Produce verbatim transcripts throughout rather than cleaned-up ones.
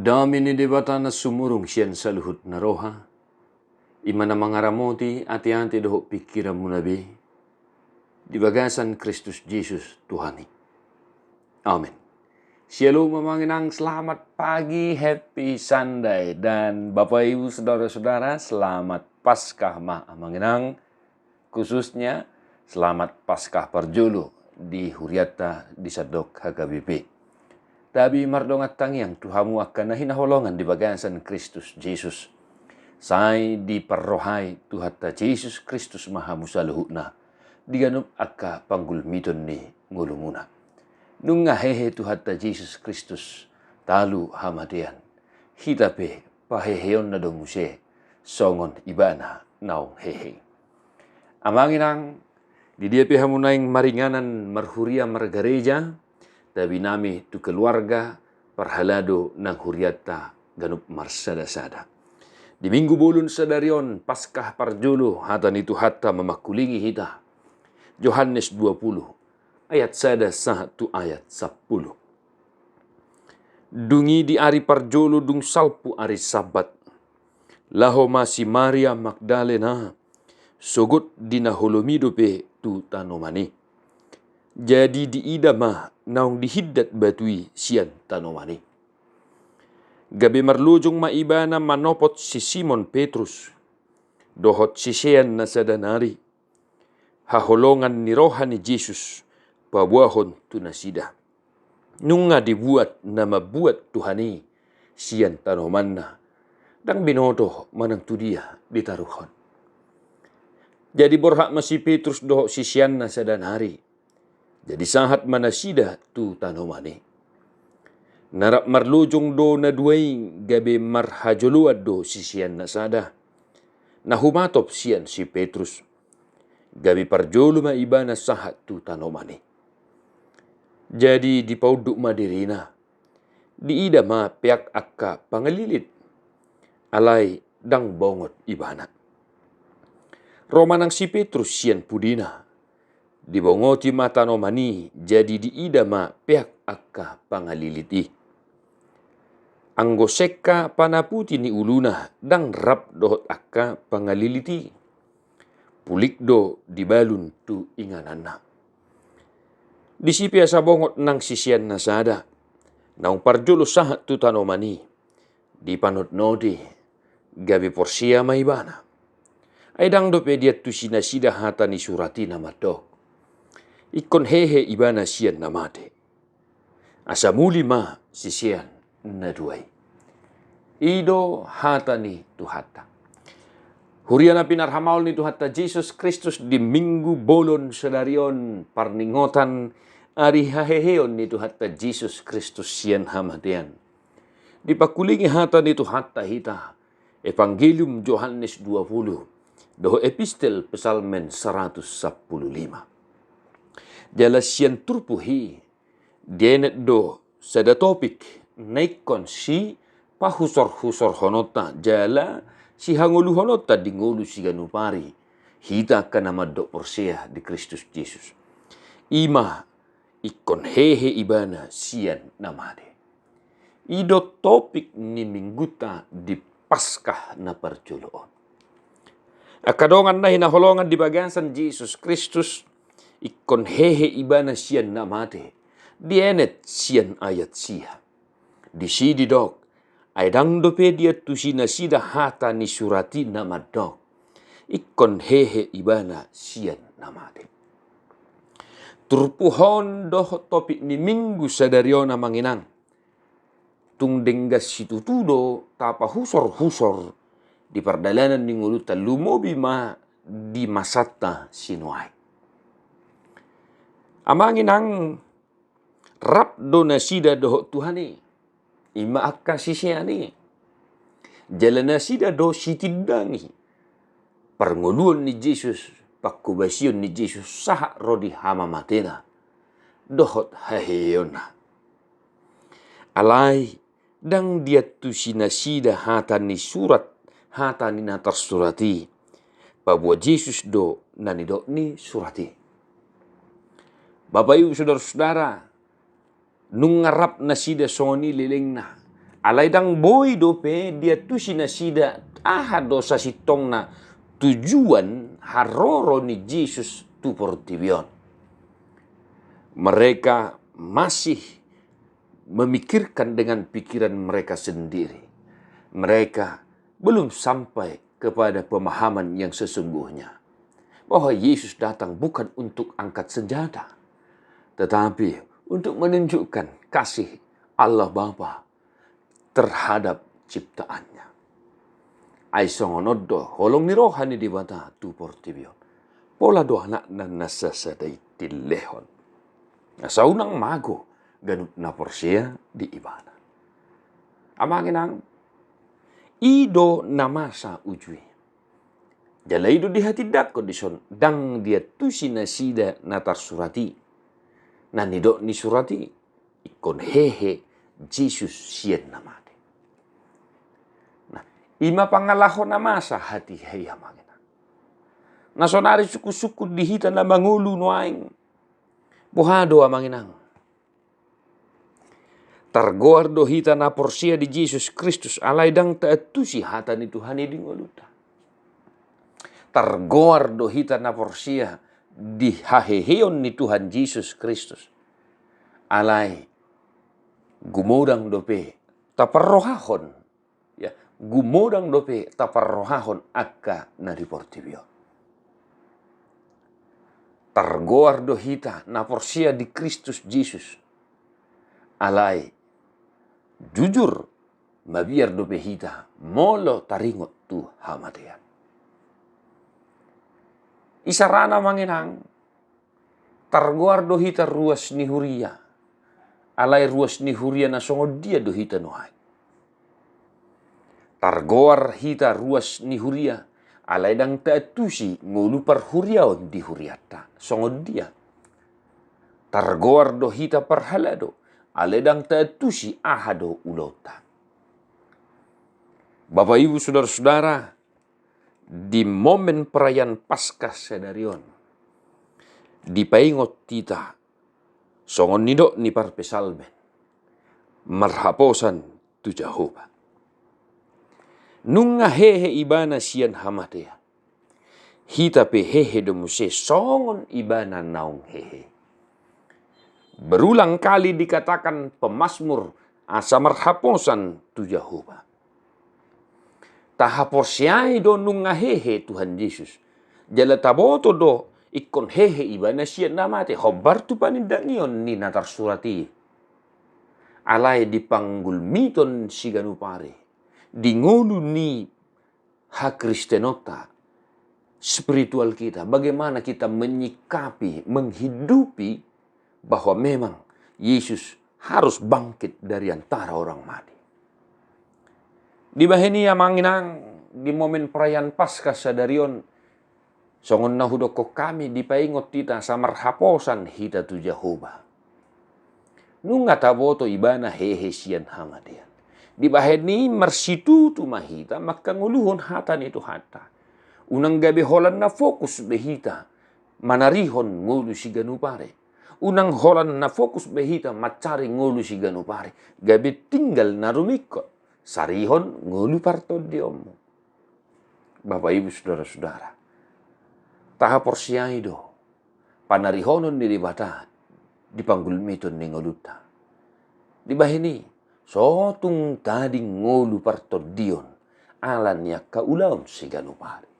Dame ni Debata na sumurung sian saluhut na roha, i ma na mangaramoti ateate dohot pingkiranmuna be, di bagasan Kristus Jesus Tuhan i. Amen. Shalom amang inang, selamat pagi, happy Sunday. Dan Bapak Ibu, saudara-saudara, selamat Paskah ma amang inang. Khususnya, selamat Paskah parjolo di hurianta di sandok H K B P. Tabi mardongan tangiang tu hamu angka na hinaholongan di bagasan Kristus Jesus. Sai diparrohai Tuhanta Jesus Kristus ma hamu saluhutna di ganup angka panggulmiton ni ngolumuna. Nunga hehe Tuhanta Jesus Kristus, talu hamatean. Hita pe paheheonna do muse songon Ibana naung hehe. Amang inang, di dia pe hamu naeng maringanan marhuria margareja, tabi nami tu keluarga parhalado nang hurianta ganup marsada-sada. Di minggu bolon sadari on, Paskah parjolo, hata ni Tuhanta mamangkulingi hita. Johannes dua puluh, ayat sada sahat tu ayat sampulu. Dung i di ari parjolo dung salpu ari Sabat, laho ma si Maria Magdalena, sogot di na holom i dope tu tanoman i. Jadi diida ma naung dihindat batu i sian tanoman i. Gabe marlojong ma ibana manopot si Simon Petrus dohot sisean na sada nari haholongan ni roha ni Jesus paboahon tu nasida. Nunga dibuat na mambuat Tuhan i sian tanomanna, ndang binoto manang tu dia ditaruhon. Jadi borhat ma si Petrus dohot siseanna sada nari. Jadi sahat ma nasida tu tanoman i. Na rap marlojong do na dua i, gabe marhajoloan do siseanna sada na humatop sian si Petrus. Gabe parjolo ma ibana sahat tu tanoman i. Jadi dipaunduk ma dirina. Diida ma peak angka pangalilit, alai ndang bongot ibana. Ro ma nang si Petrus sian pudina. Dibongoti ma tanoman i, jadi diida ma peak angka pangalilit i. Anggo sengka panaputi ni uluna ndang rap dohot angka pangalilit i. Pulik do dibalun tu ingananna. Disi pe asa bongot nang siseanna sada naung parjolo sahat tu tanoman i, dipanotnoti, gabe porsea ma ibana. Ai ndang dope diantusi nasida hata ni surat i na mandok: Ingkon hehe ibana sian na mate. Asa muli ma sisean na dua i. I do hata ni Tuhanta. Huria na pinarhamaol ni Tuhanta Jesus Kristus, di minggu bolon sadari on parningotan ari haheheon ni Tuhanta Jesus Kristus sian hamatean. Dipangkulingi hata ni Tuhanta hita, Evangelium Johannes dua puluh dohot Epistel Psalmen saratus sampulu lima. Jala sian turpuk i dienet do sada topik na ingkon sipahusor-husorhononta jala sihangoluhononta di ngolu siganup ari hita angka na mandok porsea di Kristus Jesus. I ma ingkon hehe ibana sian na mate. I do topik ni minggunta di Paskah na parjolo on. Angka dongan na hinaholongan di bagasan Jesus Kristus, ingkon hehe ibana sian na mate, dienet sian ayat sia. Disi didok: Ai ndang dope diantusi nasida hata ni surat i na mandok: Ingkon hehe ibana sian na mate. Turpuk on dohot topik ni minggu sadari on, amang inang, tung denggan situtu do tapahusor-husor di pardalanan ni ngolunta, lumobi ma di masanta sinuaeng. Amang inang, rap do nasida dohot Tuhan i, i ma angka sisean i. Jala nasida do sitindangi parngoluon ni Jesus, pangkobasion ni Jesus sahat ro di hamamatena dohot haheheonna. Alai ndang diantusi nasida hata ni surat, hata ni na tarsurat i. Paboa Jesus do na nidok ni surat i. Bapak Ibu, saudara-saudara, nunga rap nasida songon i lelengna, Alai ndang boi dope diantusi nasida aha do sasintongna tujuan haroro ni Jesus tu portibi on. Mereka masih memikirkan dengan pikiran mereka sendiri. Mereka belum sampai kepada pemahaman yang sesungguhnya, bahwa Yesus datang bukan untuk angkat senjata, tetapi untuk menunjukkan kasih Allah Bapa terhadap ciptaan-Nya. Ai songon on do holong ni roha ni Debata tu portibi on. Pola do Anakna na sasada i dilehon, asa unang mago ganup na porsea di Ibana. Amang inang, i do na masa uju i. Jala i do dihatindangkon dison, ndang diantusi nasida na tarsurat i. Na nidok ni surat i, ingkon hehe Jesus sian na mate. Nah, i ma pangalaho na masa hatiha i, amang inang. Na sonari sungkun-sungkun di hita na mangolu nuaeng. Boha do, amang inang? Targoar do hita na porsea di Jesus Kristus, alai ndang taantusi hata ni Tuhan i di ngolunta. Targoar do hita na porsea di haheheon ni Tuhan Jesus Kristus, alai gumodang dope taparrohahon, ya, gumodang dope taparrohahon angka na di portibi on. Targoar do hita na porsea di Kristus Jesus, alai jujur mabiar dope hita molo taringot tu hamatean. Isarana, amang inang, targoar do hita ruas ni huria, alai ruas ni huria na songon dia do hita nuaeng? Targoar hita ruas ni huria, alai ndang taantusi ngolu parhuriaon di hurianta, songon dia? Targoar do hita parhalado, alai ndang taantusi aha do ulaonta. Bapa, Ibu, sudara-sudara, di momen perayaan Paskah sadari on, dipaingot hita songon nidok ni parpsalmen, marhaposan tu Jahowa. Nunga hehe Ibana sian hamatean, hita pe hehe do muse songon Ibana naung hehe. Berulang kali dikatakan pemazmur asa marhaposan tu Jahowa. Tahaporseai do nunga hehe Tuhan Jesus, jala taboto do ingkon hehe Ibana sian na mate, hombar tu panindangion ni na tarsurat i. Alai di panggulmiton siganup ari, di ngolu ni hakristenonta, spiritual kita, bagaimana kita menyikapi, menghidupi bahwa memang Yesus harus bangkit dari antara orang mati. Dibahen i, amang inang, di momen perayaan Paskah sadari on, songon na hudokkon hami, dipaingot hita asa marhaposan hita tu Jahowa. Nunga taboto Ibana hehe sian hamatean. Dibahen i marsitutu ma hita mangkangoluhon hata ni Tuhanta. Unang gabe holan na fokus be hita manarihon ngolu siganup ari. Unang holan na fokus be hita mansari ngolu siganup ari, gabe tinggal na rumingkot sarihon ngolu partondionmu. Bapa, Ibu, sudara-sudara, tahaporseai do panarihonon ni Debata di panggulmiton ni ngolunta. Dibahen i, so tung tading ngolu partondion ala ni angka ulaon siganup ari.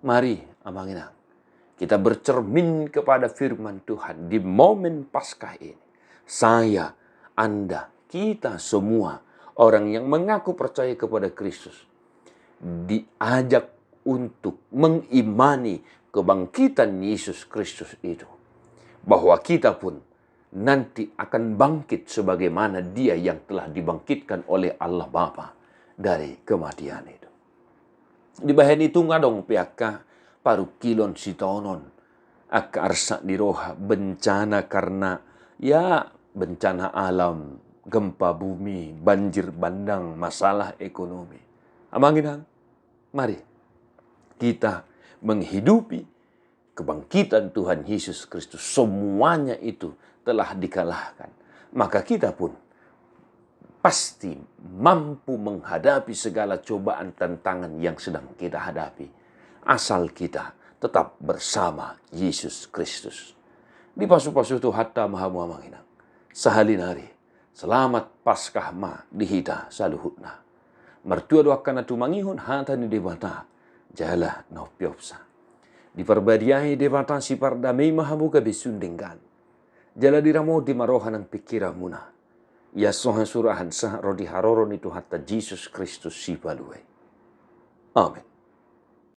Mari, amang inang, kita bercermin kepada firman Tuhan di momen Paskah ini. Saya, Anda, kita semua orang yang mengaku percaya kepada Kristus diajak untuk mengimani kebangkitan Yesus Kristus itu, bahwa kita pun nanti akan bangkit sebagaimana Dia yang telah dibangkitkan oleh Allah Bapa dari kematian itu. Dibahen i, tung adong pe angka parungkilon sitaonon, angka arsak ni roha, bencana karena, ya, bencana alam, gempa bumi, banjir bandang, masalah ekonomi. Amang inang, mari kita menghidupi kebangkitan Tuhan Yesus Kristus, semuanya itu telah dikalahkan. Maka kita pun pasti mampu menghadapi segala cobaan tantangan yang sedang kita hadapi, asal kita tetap bersama Yesus Kristus. Dipasupasu Tuhanta ma hamu amang inang. Sahali nari, selamat Paskah ma di hita saluhutna. Martua do angka na tumangihon hata ni Debata jala na umpeopsa. Diparbadiai Debata sipardame i ma hamu gabe sun denggan. Jala diramoti ma roha nang pingkiranmuna. Ia songon surahan sahat ro di haroro ni Tuhanta Jesus Kristus Sipalua i. Amen.